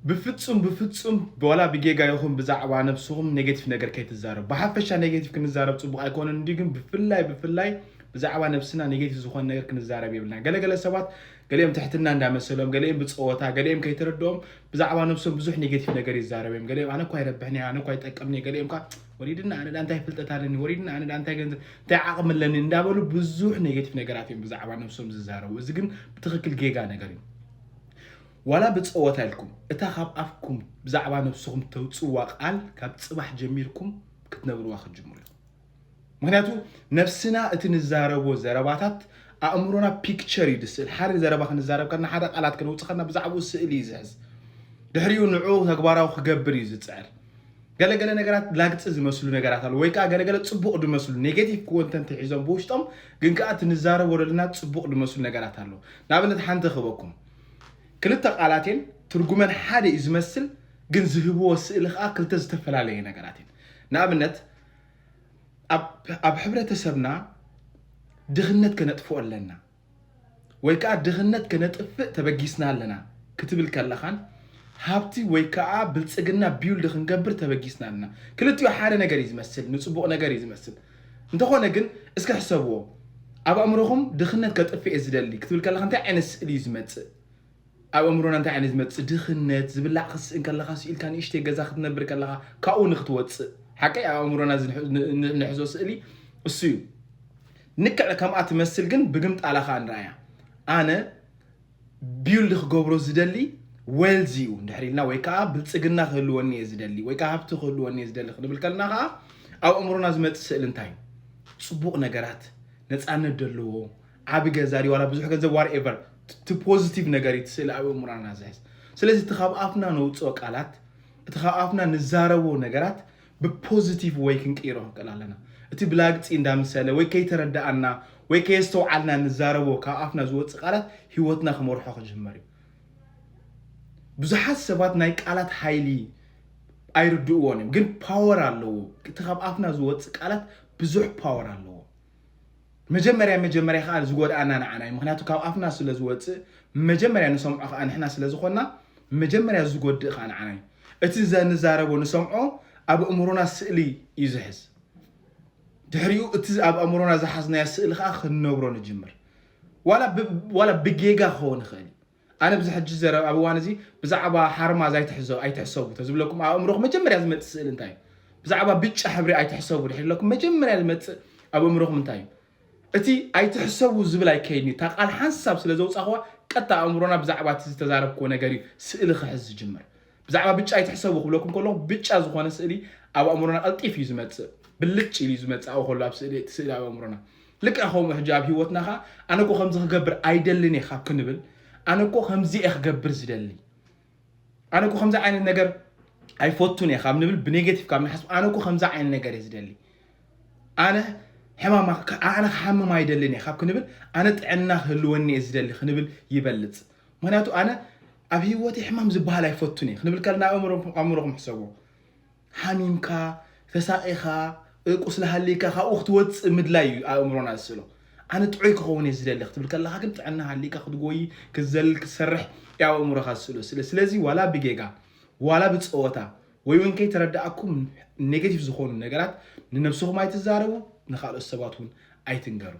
ብፍጹም ብፍጹም ዋላ ብጌጋ ይኹን ብዛዕባ ነብስኹም ኔጌቲቭ ነገር ከይትዛረቡ። ብሓፈሻ ኔጌቲቭ ክንዛረብ ጽቡቕ ኣይኮነን እንዲ፣ ግን ብፍላይ ብፍላይ ብዛዕባ ነብስና ኔጌቲቭ ዝኾነ ነገር ክንዛረብ የብልና። ገለገለ ሰባት ገሊኦም ትሕትና እንዳመሰሎም፣ ገሊኦም ብጸወታ፣ ገሊኦም ከይተረድኦም ብዛዕባ ነብሶም ብዙሕ ኔጌቲቭ ነገር ይዛረቡ እዮም። ገሊኦም ኣነ እኳ ይረብሕኒ፣ ኣነ እኳ ይጠቅምኒ፣ ገሊኦም እኳ ወሪድና ኣነ ዳ እንታይ ፍልጠት ኣለኒ፣ ወሪድና ኣነ ዳ እንታይ ገንዘብ እንታይ ዓቕሚ ኣለኒ እንዳበሉ ብዙሕ ኔጌቲቭ ነገራት እዮም ብዛዕባ ነብሶም ዝዛረቡ። እዚ ግን ብትኽክል ጌጋ ነገር እዩ። ዋላ ብጸወታ ኢልኩም እታ ካብ ኣፍኩም ብዛዕባ ነብስኹም ተውጽዋ ቃል ካብ ጽባሕ ጀሚርኩም ክትነብርዋ ክትጅምሩ ኢኹም። ምክንያቱ ነብስና እቲ ንዛረቦ ዘረባታት ኣእምሮና ፒክቸር እዩ ዝስእል። ሓደ ዘረባ ክንዛረብ ከና ሓደ ቃላት ከነውጽእ ከና ብዛዕባኡ ስእሊ እዩ ዝሕዝ። ድሕሪኡ ንዕኡ ተግባራዊ ክገብር እዩ ዝጽዕር። ገለገለ ነገራት ላግጺ ዝመስሉ ነገራት ኣለዉ ወይ ከዓ ገለገለ ጽቡቕ ዝመስሉ ኔጌቲቭ ኮንተንት ሒዞም ብውሽጦም ግን ከዓ እቲ ንዛረቦ ዘለና ጽቡቕ ዝመስሉ ነገራት ኣለዉ። ንኣብነት ሓንቲ ክበኩም ክልተ ቃላት እየን ትርጉመን ሓደ እዩ ዝመስል ግን ዝህብዎ ስእሊ ከዓ ክልተ ዝተፈላለየ ነገራት እየን። ንኣብነት ኣብ ሕብረተሰብና ድኽነት ከነጥፍኦ ኣለና ወይ ከዓ ድኽነት ከነጥፍእ ተበጊስና ኣለና ክትብል ከለኻን ሃብቲ ወይ ከዓ ብልፅግና ቢውልድ ክንገብር ተበጊስና ኣለና። ክልቲኡ ሓደ ነገር እዩ ዝመስል፣ ንፅቡቕ ነገር እዩ ዝመስል። እንተኾነ ግን እስኪ ሕሰብዎ፣ ኣብ ኣእምሮኹም ድኽነት ከጥፍእ እየ ዝደሊ ክትብል ከለኻ እንታይ ዓይነት ስእሊ እዩ ዝመፅእ? ኣብ ኣእምሮና እንታይ ዓይነት ዝመፅእ? ድኽነት፣ ዝብላዕ ክትስእን ከለኻ ስኢልካ ንእሽተይ ገዛ ክትነብር ከለኻ ካብኡ ንክትወፅእ ሓቀይ ኣብ ኣእምሮና ንሕዞ ስእሊ እሱ እዩ። ንክዕ ከምኣ ትመስል ግን ብግምጣላ ከዓ ንርኣያ። ኣነ ቢውልድ ክገብሮ ዝደሊ ዌልዝ እዩ እንድሕር ኢልና ወይ ከዓ ብልፅግና ክህልወኒ እየ ዝደሊ ወይ ከዓ ሃብቲ ክህልወኒ እየ ዝደሊ ክንብል ከለና ከዓ ኣብ ኣእምሮና ዝመፅእ ስእሊ እንታይ እዩ? ፅቡቕ ነገራት፣ ነፃነት ዘለዎ ዓቢ ገዛ ድዩ ዋላ ብዙሕ ገንዘብ ዋትኤቨር፣ እቲ ፖዚቲቭ ነገር እዩ እቲ ስእሊ ኣብ ኣእምሮና ዝሕዝ። ስለዚ እቲ ካብ ኣፍና ነውፅኦ ቃላት፣ እቲ ካብ ኣፍና ንዛረቦ ነገራት ብፖዚቲቭ ወይ ክንቅይሮ ክንክእል ኣለና። እቲ ብላግፂ እንዳምሰለ ወይ ከይተረዳኣና ወይ ከየስተውዓልና ንዛረቦ ካብ ኣፍና ዝወፅእ ቃላት ህይወትና ክመርሖ ክጅመር እዩ። ብዙሓት ሰባት ናይ ቃላት ሓይሊ ኣይርድእዎን እዮም፣ ግን ፓወር ኣለዎ። እቲ ካብ ኣፍና ዝወፅእ ቃላት ብዙሕ ፓወር ኣለዎ። መጀመርያ መጀመርያ ከዓ ዝጎድኣና ንዓና እዩ። ምክንያቱ ካብ ኣፍና ስለ ዝወፅእ መጀመርያ ንሰምዖ ከዓ ንሕና ስለ ዝኾንና መጀመርያ ዝጎድእ ከዓ ንዓና እዩ። እቲ ንዛረቦ ንሰምዖ ኣብ ኣእምሮና ስእሊ እዩ ዝሕዝ። ድሕሪኡ እቲ ኣብ ኣእምሮና ዝሓዝናዮ ስእሊ ከዓ ክንነብሮ ንጅምር። ዋላ ብጌጋ ክኸውን ይኽእል እዩ። ኣነ ብዚ ሕጂ ዘረብ ኣብ እዋን እዚ ብዛዕባ ሓርማዝ ኣይትሕሰቡ ተዝብለኩም ኣብ ኣእምሮኹም መጀመርያ ዝመፅእ ስእሊ እንታይ እዩ? ብዛዕባ ብጫ ሕብሪ ኣይትሕሰቡ ድሕሪ ኢለኩም መጀመርያ ዝመፅእ ኣብ ኣእምሮኹም እንታይ እዩ? እቲ ኣይትሕሰቡ ዝብል ኣይከይድን እዩ። እታ ቃል ሓንሳብ ስለ ዘውፃእኽዋ ቀጥታ ኣእምሮና ብዛዕባ እቲ ዝተዛረብክዎ ነገር እዩ ስእሊ ክሕዝ ዝጅምር። ብዛዕባ ብጫ ኣይትሕሰቡ ክብለኩም ከለኹ ብጫ ዝኾነ ስእሊ ኣብ ኣእምሮና ቀልጢፍ እዩ ዝመፅእ። ብልጭ ኢሉ እዩ ዝመፅእ ኣብኡ ከሎ ኣብ ስእሊ እቲ ስእሊ ኣብ ኣእምሮና። ልክዕ ከምኡ ሕጂ ኣብ ህይወትና ኸዓ ኣነ እኮ ከምዚ ክገብር ኣይደልን እየ ካብ ክንብል ኣነ እኮ ከምዚ እየ ክገብር ዝደሊ ኣነ እኮ ከምዚ ዓይነት ነገር ኣይፈቱን እየ ካብ ንብል ብኔጌቲቭ ካብ ንሓስብ ኣነ እኮ ከምዚ ዓይነት ነገር እየ ዝደሊ ኣነ ሕማም ኣነ ክሓምም ኣይደልን እየ ካብ ክንብል ኣነ ጥዕና ክህልወኒ እየ ዝደሊ ክንብል ይበልፅ። ምክንያቱ ኣነ ኣብ ህይወተይ ሕማም ዝበሃል ኣይፈቱን እየ ክንብል ከለና ኣእምሮኹም ሕሰቦ። ሓሚምካ ተሳቒኻ ቁስሊ ሃሊካ ካብኡ ክትወፅእ ምድላይ እዩ ኣእምሮና ዝስእሎ። ኣነ ጥዑይ ክኸውን እየ ዝደሊ ክትብል ከለኻ ግን ጥዕና ሃሊካ ክትጎይ ክትዘልል ክትሰርሕ እዩ ኣብ ኣእምሮኻ ዝስእሎ። ስለ ስለዚ ዋላ ብጌጋ ዋላ ብፀወታ ወይ እውን ከይተረዳእኩም ኔጌቲቭ ዝኾኑ ነገራት ንነብስኹም ኣይትዛረቡ፣ ንካልኦት ሰባት እውን ኣይትንገሩ።